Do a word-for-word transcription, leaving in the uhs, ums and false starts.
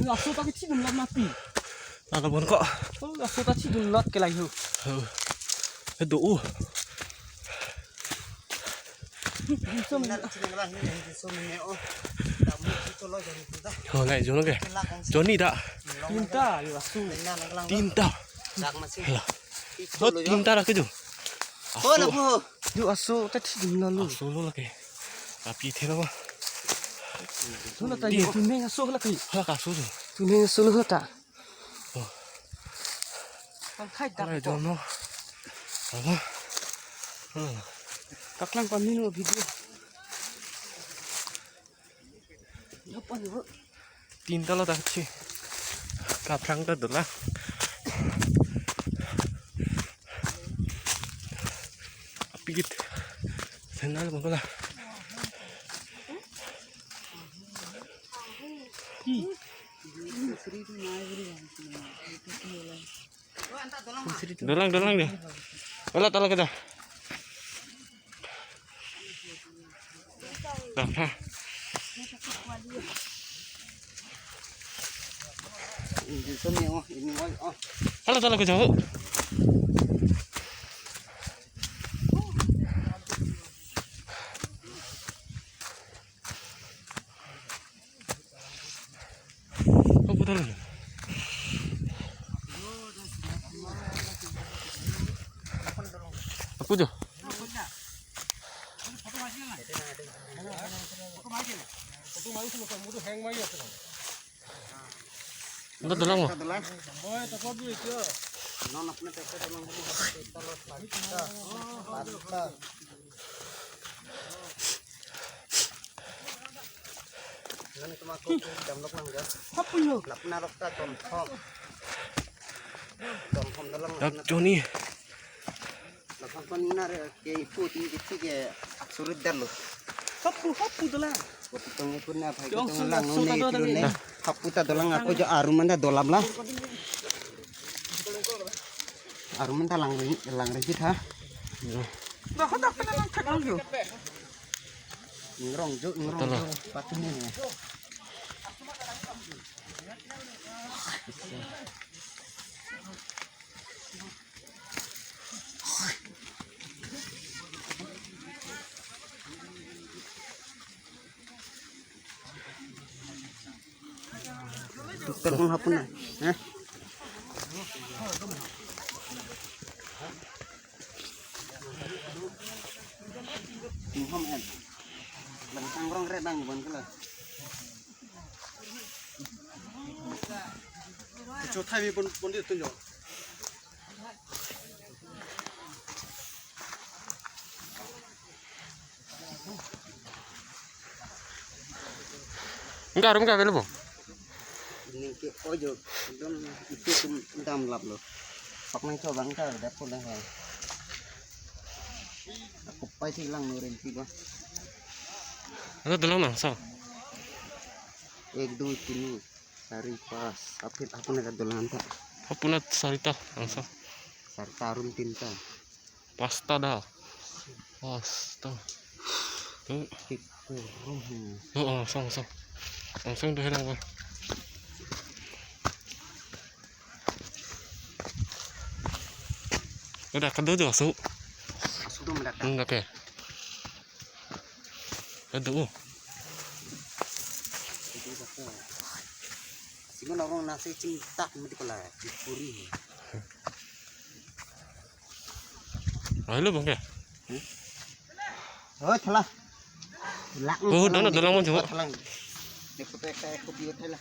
Aso ta kethidun lot mati. Ala bon ko. Oh, aso ta thidun lot ke lang ho. Oh. He do u. Dinso men. Oh, nai jo ke. Joni da. Tinta, yo aso. Tinta. Hala. Lo tinta ra ke jo. Aso. Yo aso ta thidun lo lo. Aso lo lake. Api thelo ba. Lo ta yo tuneng aso lake. Hala ka aso jo. Tuneng aso lo ta. Oh. Pangkhai dak. Ala ko. Jono. Hala. Kaklang pamino video. Tinta lo ta thi. Kaprang ta dolang. Apikit. Sandal bangkala. Dolang, dolang dia. Wala tala kita. Dah, ha. Ini sini, oh, ini, oh, oh. Hala tala kita. Apa talang? Apa jo? Anda dolang mo? Non apne tractor dolang mo. Basta. Basta. Nang tuma ko dam lok lang ga. Hapu yo. Lapna rok ta tom thom. Tom thom dolang. Dak Joni. Lapang pan ina re ke ipu tin kiti ke surit dam lo. Hapu, hapu dolang. Kopi tong ipu na phai. Jong tong su lang su ne ta do ipu tadi. Ne. Hapu ta dolang ako jo arum anda dolam la. Arum anda lang ring lang ring kita. Dah, dah, kena lang cek lang yo. Ngerong jo, ngerong jo. Betul. Patungnya. Tukar pun hapun na. Hah? Muham en. Bang tangrong re bang bon kala. Cho thai mi pon pon di tun jo. Enggak, enggak, enggak, enggak. Ini ke ojo, dong itu tum dam lap lo. Pak nang coba enggak ada pun dah. Aku pai sih lang nurin sih bah. Ada dolang nang so. Ek, dui, tini, sari, pas. Apit, apun ada dolang ta. Apun ada sari ta, langsung. Sari ta arum tinta. Pasta dah. Pasta. Tuh. Tik kurung. Oh, oh, langsung, langsung. Langsung tuh hilang, Bang. Udah kedo tuh, asu. Asu tuh mendadak. Enggak ya? Aduh. Sino na rong nasi cingtak mati pala puri. Ayo lo bang ke? Oh, salah. Lang, oh, salah, dono, dono, mau coba. Salah. Dia foto ekta, ekta video salah.